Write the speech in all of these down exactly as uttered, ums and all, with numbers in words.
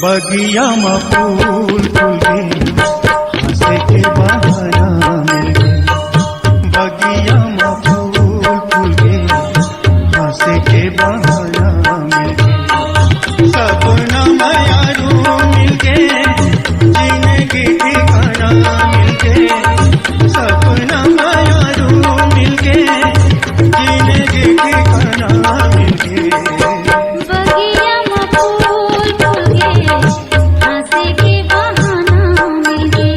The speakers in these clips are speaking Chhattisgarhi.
बगिया म फूल फूल गे, हंसे के बहाना मिल गे। बगिया म फूल फूल गे, हंसे के बहाना मिल गे। सपना म यारू मिल गे, जिंदगी ठिकाना मिल गे। सपना म यारू मिल गे, जिंदगी ठिकाना मिल गे। बगिया म फूल फूल गे, हंसे के बहाना मिल गे।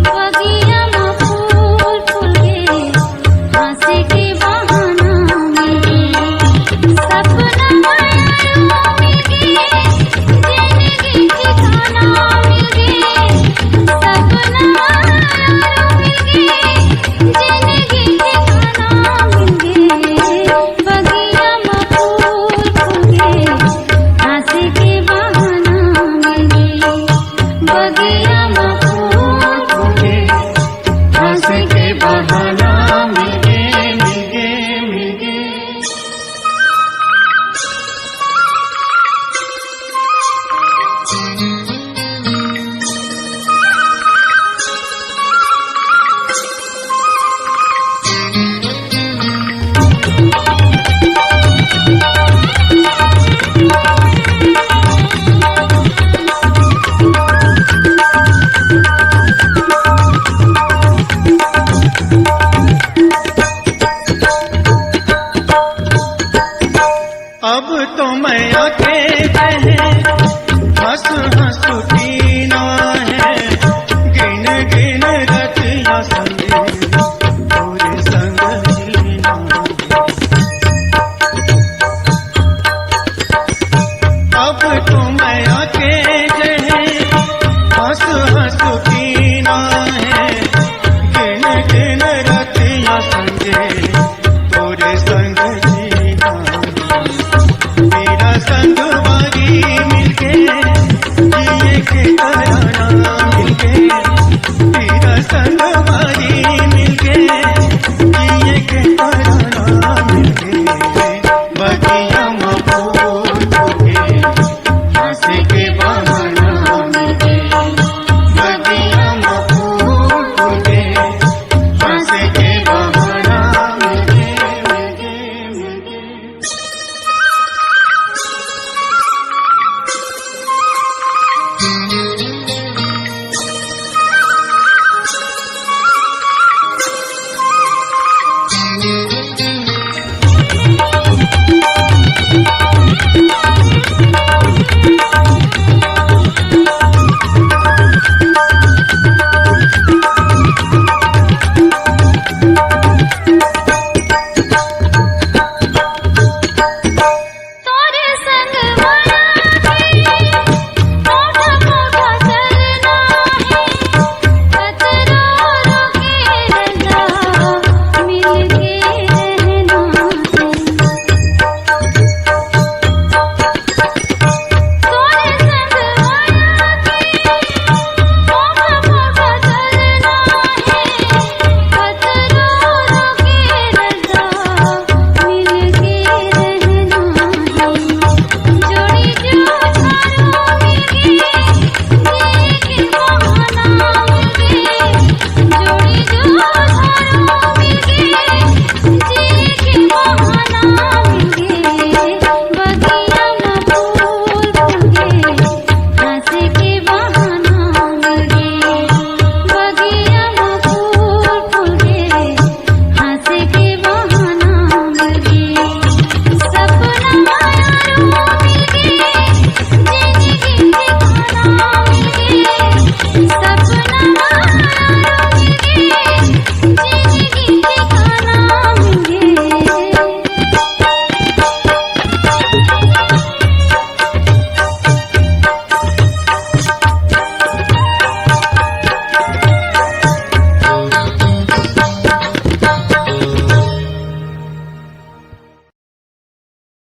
बगिया म फूल फूल गे, हंसे के बहाना मिल गे। सपना म यारो मिल गे, जिंदगी ठिकाना मिल गे। सपना म यारो मिल गे, जिंदगी ठिकाना मिल गे। बगिया म फूल फूल गे, हंसे के बहाना मिल गे। बगिया म फूल फूल गे, हंसे के बहाना मिल गे, मिल गे, मिल गे। अब तो मैं अकेले है, हंस हंस जीना है, गिन गिन रतियां संग, तोरे संग जीना है। अब तो मैं अकेले है, हंस हंस जीना है, गिन गिन रतियां संगे, तोरे संग